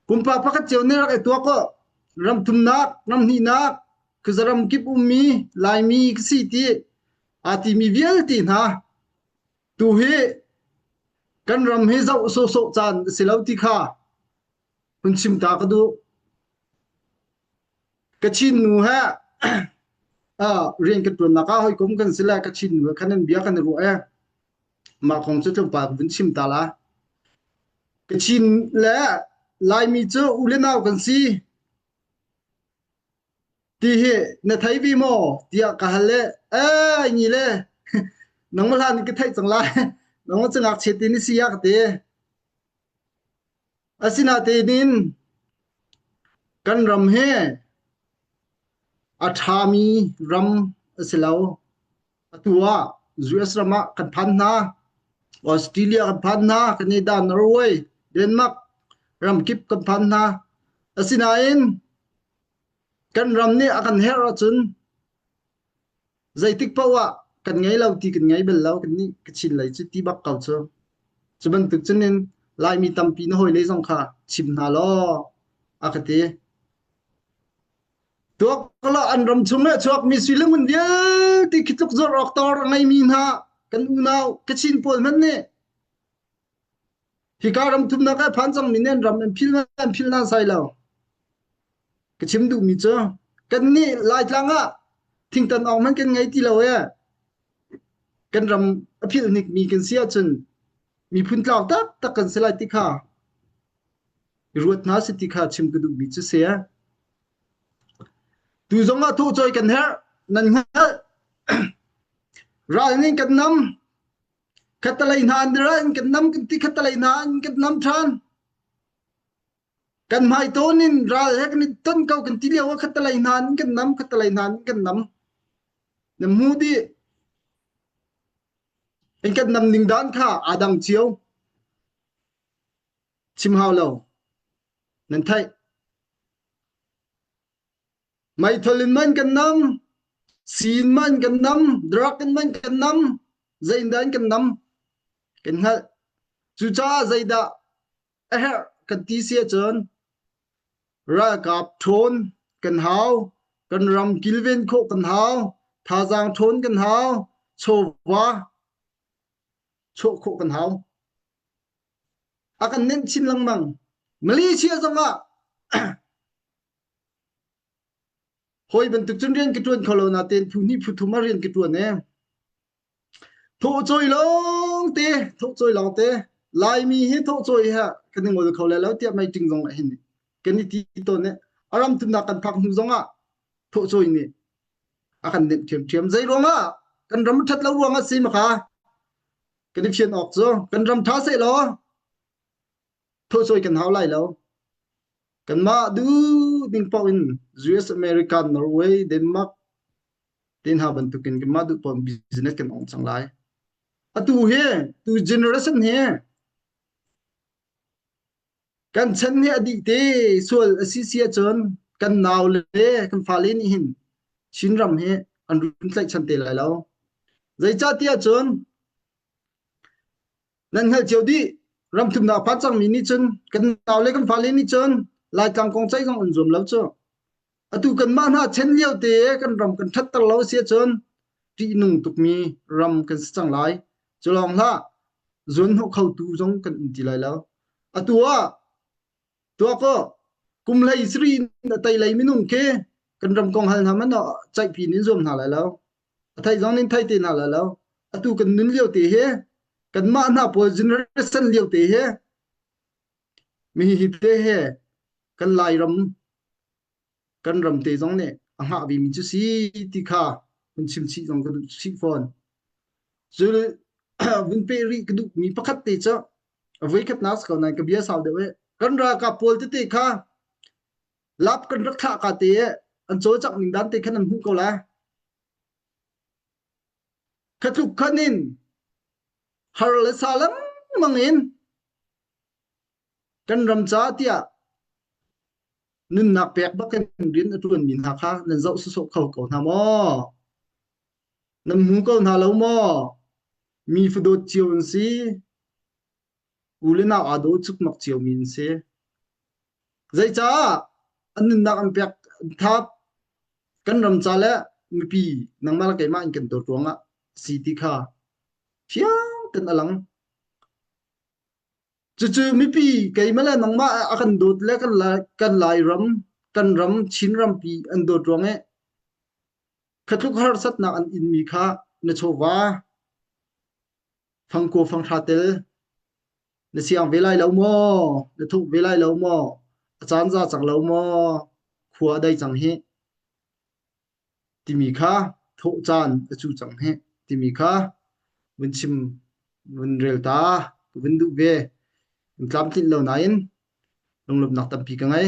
Pumpak pakhat cio nih rak i tuak aw. Ram thumnak, ram hnihnak, khuazaram kip ummi Laimi ka si ti aa timi vialte hna tu hi kan ram hi zoh sawhsawh caan a si lo ti kha hun chim ta ka duh. Kachin nu he rian kan ṭuannak ah hawikom kan si le Kachin nu he khan an bia kan i ruah i mah kong cu tlawmpal ka vun chim ta la. Kachin le Laimi cu u le nau kan si ti hi na thei ve maw tiah ka hal le eh ni le nangmah hlan in ka theih cang lai nangmah cu ngakchia te ni si ya ka ti. Asinain kan ram hi a ṭhami ram a si lo. Atu ah US ram ah kan phan hna, Australia kan phan hna, Canada, Norway, Denmark ramkip kan phan hna. Asinain kan ram nih a kan herh ahcun Zeitik paoh ah kan ngei lo ti kan ngei bal lo kan nih Kachin lei cu ti bak ko cu. Cu bantuk cun in Laimi tampi na hawile zong kha chim hna law a ka ti. Tuak la an ram chung le chuakmi sui le ngun vialte khi tluk zawr awk tor a ngeimi hna kan unau Kachin pawl hmanh nih Hika ram thumnak ah phan cangmi nih an ram an phil an phil hna sai lo. Ka chim duhmi cu kannih Laitlang ah thingtan awng hmanh kan ngei ti lo ee. Kan ram a philh hnikmi kan si ahcun miphun tlau taktak kan si lai ti kha i ruat hna si ti kha chim ka duhmi cu si. Tu zong ah thawhcawi kan herh nan hngalh. Ral nih kan nam. Khattalei hna an ra in kan nam kan ti khattalei hna in kan nam ṭhan. Kan hmai tawn in ral he kan i ton ko kan ti lio ah khattalei hna in kan nam khattalei hna in kan nam. Na hmu dih. In kan nam ning dan kha aa dang cio. Chim hau lo. Nan theih. Meithal in man kan nam, sii in man kan nam, drug in man kan nam, zeidah in kan nam kan hngalh. Cucaah zeidah a herh kan ti si ahcun ralkap ṭhawn kan hau, kan ram kilven khawh kan hau, thazaang ṭhawn kan hau, chawva chuah khawh kan hau. A kan nenh chin lengmang. Malaysia zongah Hawi bantuk cun rian ka ṭuan kho lo nain phu hnih phu thum ah rian ka ṭuan ee. Thawhcawi lawngte, thawhcawi lawngte, Laimi hi thawhcawi he kan i ngol kho lai lo tiah meeting zong ah hin kan i ti tawn i a ram thumnak kan phak hnu zong ah thawhcawi nih a kan nenh ṭhiamṭhiam. Zei ruangah kan ram ṭhat lo ruangah si maka kan i fian awk cu kan ram ṭha seh law thawhcawi kan hau lai lo. Kanmah duh ding paoh in US, America, Norway, Denmark te hna bantukin kanmah duh paoh in business kan ong cang lai. Atu hi, tu generation hi kan chan hi a dih te sual a si si ahcun kan nau le kan fale nih hin Chinram hi an run tlaihchan te lai lo. Zeicahtiah cun Nan hngalh cio dih. Ram thumnak phan cangmi nih cun kan nau le kan fale nih cun Laitlang kong ceih zong an zuam lo cu. Atu kanmah hna chen lio te kan ram kan ṭhatter lo si ahcun ṭihnung tukmi ram kan si cang lai. Cu lawng hlah, zuanhnawh khotu zong kan um ti lai lo. Atu ah Tuah kaw kum hlei sri in a tei lei minung khi kan ram kong hal hna man ceihpi in zuam hna lai lo. A thei zong nin thei te hna lai lo. Atu kan nun lio te hi kanmah hna pawl generation lio te hi mi hi te he kan Lairam kan ram te zong nih a hngah ve mi cu si ti kha hun chim chih zong ka duh chih fawn. Cu vun pe rih ka duh mi pakhat te cu a voi khat nak ko nai ka bia sau deuh e kan ralkap pawl tete kha lap kan rak thlah ka te an cawlcangh ning dan te khan an hmuh ko lai khatluk khan in har le sa lengmang in kan ram ca tiah nunnak pek bak in rian a ṭuanmi hna kha nan zoh sawsawh kho ko hna maw? Nan hmu ko hna lo maw? Mi fadawt cio an si. U le nau aa daw cukmak ciomi an si. Zeicah an nunnak an pek an thap kan ram ca le mipi nangmah le keimah in kan dawt ruangah si ti kha fiang ten a lang. Cucu mipi keimah le nangmah a kan dawt le kan lai, kan Lairam, kan ram Chin rampi an dawt ruang i khatluk harsatnak an inmi kha na chawva fangkua fanghra tel na siang ve lai lo maw? Na thuk ve lai lo maw? A caan za cang lo maw? Khua a dai cang hi timi kha thawh caan a cu cang hi timi kha vun chim vun rel ta ka vun duh ve. Tlamtlinh lo nain lunglawmhnak tampi ka ngei.